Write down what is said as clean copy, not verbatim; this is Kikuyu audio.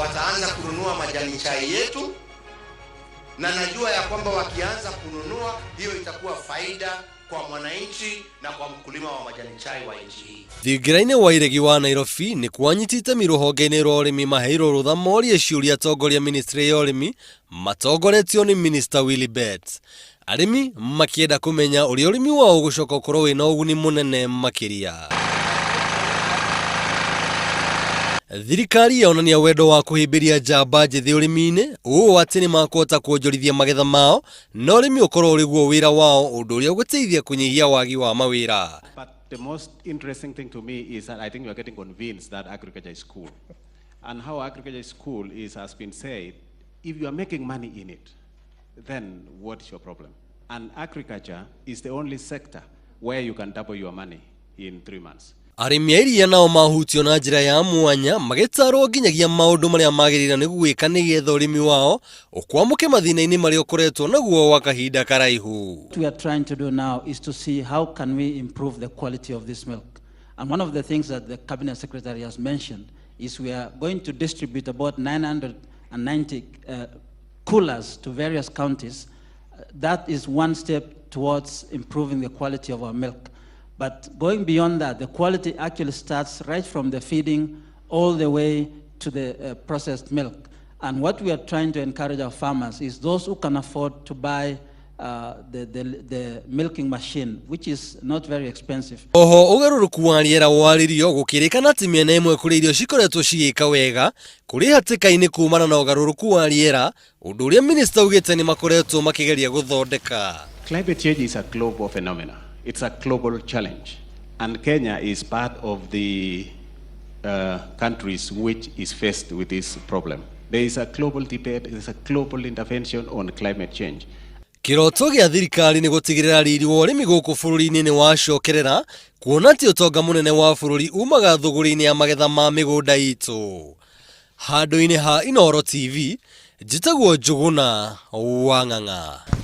Wataanza kununua majani chai yetu, na najua ya kwamba wakianza kununua, hiyo itakuwa faida kwa mwananchi na kwa mkulima wa majani chai wa nchi hii. Thingira-inĩ wa iregi wa Nairobi nĩ kwanyitĩte itemi rũhonge-inĩ rwa ũrĩmi maheirwo rũtha morie ciũria atongoria ministry ya ũrĩmi matongoretio nĩ Minister Willy Bett. Arĩmi makĩenda kũmenya ũrĩa ũrĩmi wao ũgũcoka ũkorwo wĩna ũguni mũnene makĩria. Thirikari yonania wendo wa kũhĩmbĩria njamba njĩthĩ ũrĩmi-inĩ ũũ atĩ nĩ makũhota kuonjorithia magetha mao na ũrĩmi ũkorwo ũrĩ guo wĩra wao, ũndũ ũrĩa ũgũteithia kũnyihia wagi wa mawĩra. But the most interesting thing to me is that I think we are getting convinced that agriculture is cool. And how agriculture is cool is, has been said, if you are making money in it, then what's your problem? And agriculture is the only sector where you can double your money in 3 months. Arĩmi a iria nao mahutio na njĩra ya mwanya magĩtarwo nginyagia maũndũ marĩa magĩrĩire nĩ gwĩka nĩgetha ũrĩmi wao ũkwamũke mathĩna-inĩ marĩa ũkoretwo naguo wa kahinda karaihu. What we are trying to do now is to see how can we improve the quality of this milk. And one of the things that the Cabinet Secretary has mentioned is we are going to distribute about 990 coolers to various counties. That is one step towards improving the quality of our milk. But going beyond that, the quality actually starts right from the feeding all the way to the processed milk. And what we are trying to encourage our farmers is those who can afford to buy the milking machine, which is not very expensive. Oho ũgarũrũku wa rĩera warĩrio gũkĩrĩkana atĩ mĩena ĩmwe kũrĩ irio cikoretwo cigĩka wega kũrĩ hatĩka-inĩ kumana na ũgarũrũku wa rĩera, ũndũ ũrĩa minista augĩte nĩ makoretwo makĩgeria gũthondeka. Climate change is a global phenomenon. It's a global challenge. And Kenya is part of the countries which is faced with this problem. There is a global debate, there is a global intervention on climate change. Kĩroto gĩa thirikari nĩ gũtigĩrĩra riri wa ũrĩmi gũkũ bũrũri-inĩ nĩ wacokerera, kuona atĩ ũtonga mũnene wa bũrũri umaga thũgũrĩ-inĩ ya magetha ma mĩgũnda itũ. Handũ-inĩ ha Inooro TV, njĩtagwo Njũgũna wa Ng'ang'a.